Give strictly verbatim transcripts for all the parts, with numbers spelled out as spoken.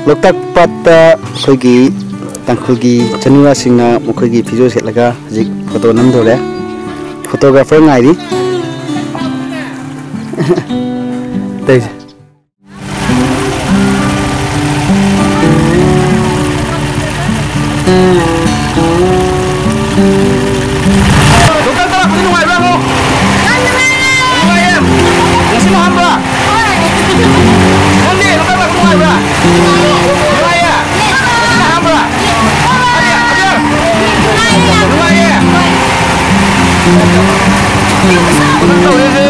ꯂꯣꯛꯇꯥꯛ ꯄꯥꯠꯇ ꯑꯩꯈꯣꯏꯒꯤ ꯇꯥꯡꯈꯨꯜꯒꯤ ꯆꯅꯨꯔꯥꯁꯤꯡꯅ ꯃꯈꯣꯏꯒꯤ ꯐꯤꯖꯣꯜ ꯁꯦꯠꯂꯒ ꯍꯧꯖꯤꯛ ꯐꯣꯇꯣ ꯅꯝꯗꯧꯔꯦ꯫ ꯐꯣꯇꯣꯒ꯭ꯔꯥꯐꯔ ꯉꯥꯏꯔꯤ꯫ ꯑꯇꯩꯁꯦ꯫ ꯂꯣꯛꯇꯥꯛꯇ ꯂꯥꯛꯄꯗꯤ ꯅꯨꯡꯉꯥꯏꯕ꯭ꯔꯥ, ꯑꯃꯨꯛ? ꯌꯥꯝ ꯅꯨꯡꯉꯥꯏꯌꯦ꯫ ꯅꯨꯡꯉꯥꯏꯌꯦ? ꯉꯁꯤꯅ ꯑꯍꯥꯟꯕ꯭ꯔꯥ? ꯍꯣꯏ꯫ ꯅꯪꯗꯤ ꯂꯣꯛꯇꯥꯛ ꯂꯥꯛꯄ ꯅꯨꯡꯉꯥꯏꯕ꯭ꯔꯥ? ꯅꯨꯡꯉꯥꯏꯌꯦ꯫ ꯅꯨꯡꯉꯥꯏꯌꯦ? ꯉꯁꯤꯅ ꯑꯍꯥꯟꯕ꯭ꯔꯥ? ꯍꯣꯏ꯫ ꯑꯕꯦ, ꯑꯕꯦ? ꯅꯨꯡꯉꯥꯏꯌꯦ꯫ ꯅꯨꯡꯉꯥꯏꯌꯦ? ꯍꯣꯏ꯫ ꯀꯩꯅꯣ ꯇꯧꯔꯦꯁꯦ꯫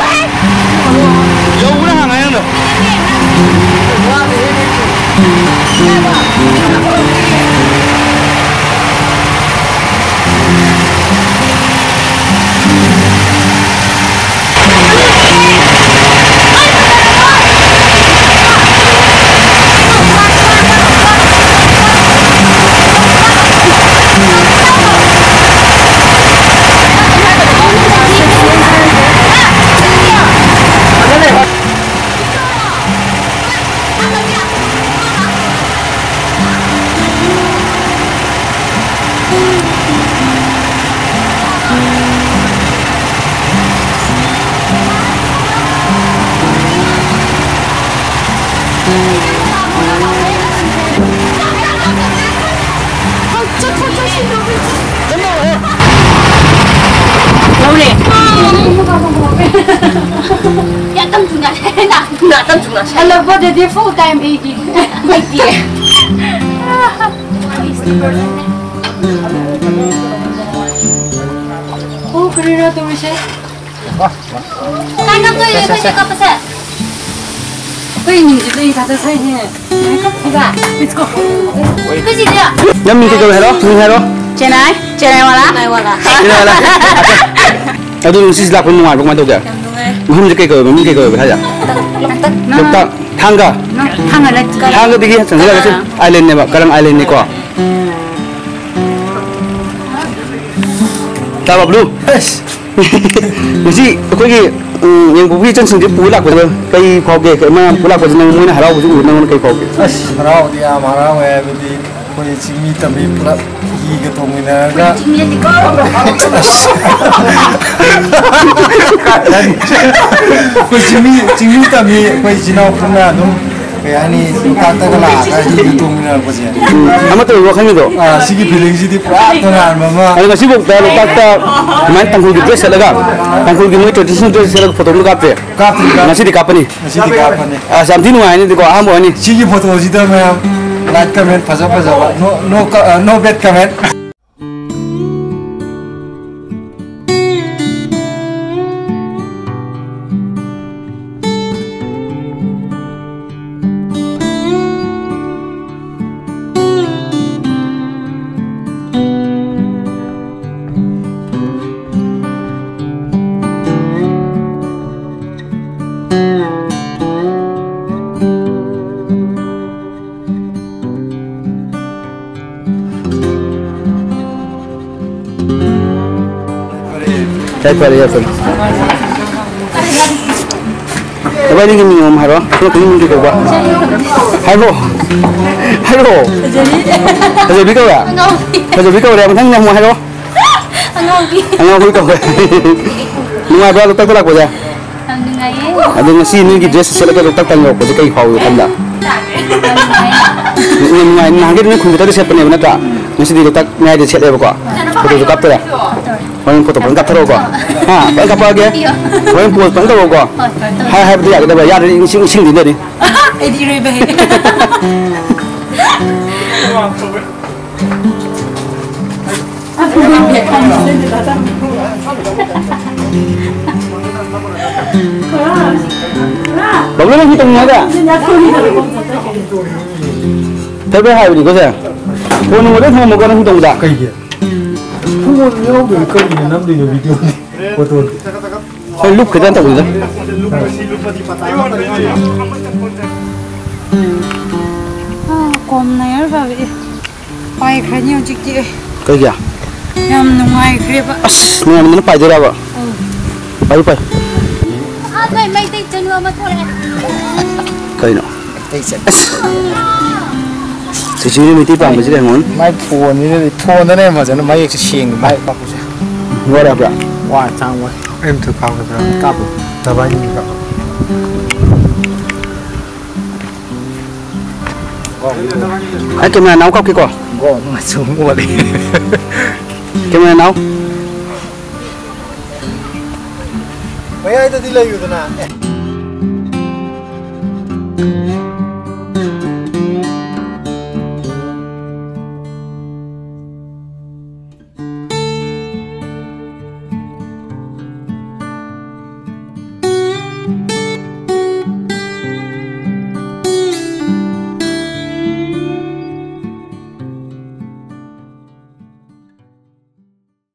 ꯍꯣꯏ꯫ ꯌꯧꯕꯅ ꯍꯥꯟꯅ ꯍꯥꯏꯔꯝꯃꯣ꯫ ꯂꯧꯔꯦ꯫ ꯌꯥꯝ ꯇꯝ ꯊꯨꯅ꯫ ꯌꯥꯝ ꯇꯝ ꯊꯨꯅ꯫ ꯍꯜꯂꯛꯄꯗꯗꯤ full time ꯑꯩꯒꯤ꯫ ꯑꯩꯗꯤ꯫ ꯑꯣ, ꯀꯔꯤꯔ ꯇꯧꯔꯤꯁꯦ? ꯀꯥꯏ ꯀꯞꯇꯣꯏꯅꯣ? ꯑꯩꯈꯣꯏ ꯆꯦ ꯀꯞꯄꯁꯦ꯫ ꯑꯩꯈꯣꯏ ꯏꯃꯨꯡꯁꯦ ꯂꯣꯏ ꯊꯥꯗ ꯁꯥꯏꯅꯦ꯫ ꯀꯞꯄꯤꯕ꯫ Let's go꯫ ꯑꯩꯈꯣꯏ ꯆꯦꯗꯤ꯫ ꯅꯪ ꯃꯤꯡ ꯀꯩ ꯀꯧꯋꯦ ꯍꯥꯏꯔꯣ? ꯃꯤꯡ ꯍꯥꯏꯔꯣ꯫ ꯆꯦꯟꯅꯥꯏ꯫ ꯆꯦꯟꯅꯥꯏ ꯋꯥꯂꯥ꯫ ꯆꯦꯟꯅꯥꯏ ꯋꯥꯂꯥ꯫ ꯆꯦꯟꯅꯥꯏ ꯋꯥꯂꯥ꯫ ꯑꯗꯨ ꯉꯁꯤꯁꯦ ꯂꯥꯛꯄ ꯅꯨꯡꯉꯥꯏꯕ꯭ꯔꯣ? ꯀꯃꯥꯏꯅ ꯇꯧꯒꯦ? ꯌꯥꯝ ꯅꯨꯡꯉꯥꯏ꯫ ꯃꯐꯝꯁꯦ ꯀꯩ ꯀꯧꯋꯦꯕ? ꯃꯃꯤꯡ ꯀꯩ ꯀꯧꯋꯦꯕ ꯁ꯭ꯋꯥꯏꯗ? ꯂꯣꯛꯇꯥꯛ꯫ ꯂꯣꯛꯇꯥꯛ꯫ ꯊꯥꯡꯒ꯫ ꯊꯥꯡꯒ ꯅꯠꯇꯦ꯫ ꯊꯥꯡꯒꯗꯒꯤ ꯆꯪꯁꯤꯜꯂꯒ ꯁꯤ ꯀꯔꯥꯡ꯫ Islandꯅꯦꯕ, ꯀꯔꯥꯡ Islandꯅꯤꯀꯣ꯫ ꯇꯥꯕ ꯕ꯭ꯂꯨ? ꯑꯁ꯫ ꯉꯁꯤ ꯑꯩꯈꯣꯏꯒꯤ, ꯎꯝ, ꯌꯦꯡꯕꯨꯒꯤ ꯏꯆꯟꯁꯤꯡꯁꯦ ꯄꯨ ꯂꯥꯛꯄꯁꯤꯗ ꯀꯩ ꯐꯥꯎꯒꯦ? ꯃꯌꯥꯝ ꯄꯨ ꯂꯥꯛꯄꯁꯤ ꯅꯪ, ꯃꯣꯏꯅ ꯍꯔꯥꯎꯕꯁꯤ ꯎꯕꯗ ꯅꯪꯉꯣꯟꯗ ꯀꯩ ꯐꯥꯎꯒꯦ? ꯑꯁ, ꯍꯔꯥꯎꯗꯤ ꯌꯥꯝ ꯍꯔꯥꯎꯋꯦ, ꯍꯥꯏꯕꯗꯤ ꯑꯩꯈꯣꯏ ꯆꯤꯡꯃꯤ ꯇꯝꯃꯤ ꯄꯨꯂꯞ ꯍꯤꯒ ꯇꯣꯡꯃꯤꯟꯅꯔꯒ꯫ ꯑꯁ꯫ ꯑꯩꯈꯣꯏ ꯆꯤꯡꯃꯤ, ꯆꯤꯡꯃꯤ ꯇꯝꯃꯤ ꯑꯩꯈꯣꯏ ꯏꯆꯤꯟ ꯏꯅꯥꯎ ꯄꯨꯟꯅ ꯑꯗꯨꯝ ꯀꯩ ꯍꯥꯏꯅꯤ, ꯂꯣꯛꯇꯥꯛꯇꯒ ꯂꯥꯛꯑꯒ ꯍꯤꯒ ꯇꯣꯡꯃꯤꯟꯅꯔꯛꯄꯁꯦ꯫ ꯎꯝ, ꯑꯃꯠꯇ ꯑꯣꯏꯕ ꯋꯥꯈꯜꯒꯤꯗꯣ꯫ ꯑꯥ, ꯁꯤꯒꯤ feelingꯁꯤꯗꯤ ꯄꯨꯔꯥ ꯇꯣꯉꯥꯟꯕ ꯑꯃ꯫ ꯑꯗꯣ ꯉꯁꯤꯐꯥꯎꯗ ꯂꯣꯛꯇꯥꯛꯇ ꯑꯗꯨꯃꯥꯏꯅ ꯇꯥꯡꯈꯨꯜꯒꯤ dress ꯁꯦꯠꯂꯒ ꯇꯥꯡꯈꯨꯜꯒꯤ ꯃꯣꯏ traditional dress ꯁꯦꯠꯂꯒ photo ꯑꯃ ꯀꯥꯞꯇꯦ꯫ ꯀꯥꯞꯇ꯭ꯔꯤ, ꯀꯥꯞꯇ꯭ꯔꯤ꯫ ꯉꯁꯤꯗꯤ ꯀꯥꯞꯄꯅꯤ꯫ ꯉꯁꯤꯗꯤ ꯀꯥꯞꯄꯅꯤ꯫ ꯑꯁ, ꯌꯥꯝ ꯊꯤ ꯅꯨꯡꯉꯥꯏꯅꯤꯗꯤꯀꯣ, ꯑꯍꯥꯟꯕ ꯑꯣꯏꯅꯤ꯫ ꯁꯤꯒꯤ photoꯁꯤꯗ ꯃꯌꯥꯝ like comment ꯐꯖ ꯐꯖꯕ, no, no, uh, no bad comment꯫ ꯌꯥꯏꯐꯔꯦ, ꯌꯥꯏꯐꯔꯦ꯫ ꯅꯕꯥꯏꯅꯤꯒꯤ ꯃꯤꯡ ꯑꯃ ꯍꯥꯏꯔꯣ꯫ ꯅꯪ ꯃꯤꯡ ꯀꯩ ꯀꯧꯕ? ꯍꯥꯏꯔꯣ꯫ ꯍꯥꯏꯔꯣ꯫ ꯐꯖꯕꯤ꯫ ꯐꯖꯕꯤ ꯀꯧꯔꯦ? ꯑꯉꯥꯎꯕꯤ꯫ ꯐꯖꯕꯤ ꯀꯧꯔꯦ꯫ ꯃꯊꯪ ꯑꯃꯨꯛ ꯍꯥꯏꯔꯣ꯫ ꯑꯉꯥꯎꯕꯤ꯫ ꯑꯉꯥꯎꯕꯤ ꯀꯧꯔꯦ꯫ ꯅꯨꯡꯉꯥꯏꯕ꯭ꯔꯥ ꯂꯣꯛꯇꯥꯛꯇ ꯂꯥꯛꯄꯁꯦ? ꯌꯥꯝ ꯅꯨꯡꯉꯥꯏꯌꯦ꯫ ꯑꯗꯣ ꯉꯁꯤ ꯅꯣꯏꯒꯤ dress ꯁꯦꯠꯂꯒ ꯂꯣꯛꯇꯥꯛ ꯇꯝ ꯌꯧꯔꯛꯄꯁꯦ ꯀꯩ ꯐꯥꯎꯏ ꯋꯥꯈꯜꯗ? ꯌꯥꯝ ꯅꯨꯡꯉꯥꯏꯌꯦ꯫ ꯅꯨꯡꯉꯥꯏ, ꯅꯍꯥꯟꯒꯩꯗꯤ ꯅꯣꯏ ꯈꯨꯟ ꯈꯛꯇꯗ ꯁꯦꯠꯄꯅꯦꯕ ꯅꯠꯇ꯭ꯔꯥ? ꯉꯁꯤꯗꯤ ꯂꯣꯛꯇꯥꯛ ꯃꯌꯥꯏꯗ ꯁꯦꯠꯂꯦꯕꯀꯣ꯫ Photoꯁꯨ ꯀꯥꯞꯇꯣꯏꯔꯥ? ꯍꯣꯔꯦꯟ photo ꯐꯖꯅ ꯀꯥꯞꯊꯔꯛꯑꯣꯀꯣ꯫ ꯍꯥ, ꯐꯖꯅ ꯀꯥꯞꯄꯛꯑꯒꯦ꯫ ꯍꯣꯔꯦꯟ pose ꯐꯖꯅ ꯇꯧꯔꯛꯑꯣꯀꯣ꯫ ꯍꯣꯏ, ꯍꯣꯏ, ꯇꯧꯔꯛꯑꯣ꯫ ꯍꯥꯏ ꯍꯥꯏꯕꯗꯤ ꯌꯥꯒꯗꯕ, ꯌꯥꯗ꯭ꯔꯗꯤ ꯏꯁꯤꯡ, ꯏꯁꯤꯡꯗꯤ ꯏꯟꯅꯅꯤ꯫ ꯑꯩꯗꯤ ꯏꯔꯣꯏꯕ ꯍꯩ꯫ ꯕꯕꯂꯨ, ꯅꯪ ꯁꯤ ꯇꯧꯅꯤꯡꯉꯥꯏꯗ? ꯐꯔꯦ, ꯐꯔꯦ ꯍꯥꯏꯕꯅꯤꯀꯣ ꯁꯦ꯫ ꯐꯣꯟ ꯅꯨꯡ ꯂꯣꯏ ꯊꯝꯃꯝꯃꯣꯀꯣ, ꯅꯪ ꯁꯤ ꯇꯧꯕꯗ꯫ ꯀꯩꯒꯤ? ꯐꯣꯟ ꯌꯥꯎꯗ꯭ꯔꯗꯤ ꯀꯔꯤꯒꯤꯅꯣ ꯅꯝꯗꯣꯏꯅꯣ ꯚꯤꯗꯤꯑꯣꯗꯤ? ꯐꯣꯇꯣꯗꯤ? ꯍꯣꯏ, ꯂꯨꯞ ꯈꯤꯇꯪ ꯇꯧꯕꯤꯗ꯫ ꯑꯥ, ꯀꯣꯝꯅ ꯌꯥꯔꯕ? ꯄꯥꯏꯈ꯭ꯔꯅꯤ ꯍꯧꯖꯤꯛꯇꯤ ꯑꯩ꯫ ꯀꯩꯒꯤ? ꯌꯥꯝ ꯅꯨꯡꯉꯥꯏꯈ꯭ꯔꯦꯕ꯫ ꯑꯁ, ꯅꯨꯡꯉꯥꯏꯃꯟꯗꯅ ꯄꯥꯏꯗꯣꯏꯔꯕ? ꯑꯧ꯫ ꯄꯥꯏꯌꯨ, ꯄꯥꯏꯌꯨ꯫ ꯑꯥ, ꯅꯣꯏ ꯃꯩꯇꯩ ꯆꯅꯨ ꯑꯃ ꯊꯣꯛꯂꯛꯑꯦ꯫ ꯀꯩꯅꯣ? ꯃꯩꯇꯩ ꯆꯅꯨ꯫ ꯑꯁ꯫ ꯆꯤꯆꯦꯁꯨ ꯃꯩꯇꯩ ꯄꯥꯝꯕꯁꯤꯗ ꯌꯦꯡꯉꯣ꯫ ꯃꯥꯏ ꯐꯣꯟꯁꯤꯗꯗꯤ, ꯐꯣꯟꯗꯅ ꯍꯦꯟꯅ ꯐꯖꯅ ꯃꯌꯦꯛꯁꯦ ꯁꯦꯡꯉꯤ, ꯃꯥꯏ ꯄꯥꯛꯄꯁꯦ꯫ ꯋꯥꯔꯕ꯭ꯔꯥ? ꯋꯥ ꯆꯥꯡ ꯋꯥꯏ꯫ ꯑꯩ ꯑꯝꯇ ꯀꯥꯞꯀꯗ꯭ꯔꯥ? ꯀꯥꯞꯄꯨ꯫ ꯅꯕꯥꯅꯤ ꯀꯥꯞꯄꯨ꯫ ꯑꯩ ꯀꯦꯃꯦꯔꯥ ꯅꯥꯎ ꯀꯥꯞꯀꯦꯀꯣ꯫ ꯒꯣ, ꯃꯆꯨ ꯑꯃ ꯑꯣꯜꯂꯦ꯫ ꯀꯦꯃꯦꯔꯥ ꯅꯥꯎ꯫ ꯃꯌꯥꯏꯗꯗꯤ ꯂꯩꯌꯨꯗꯅ꯫ ꯑꯦ꯫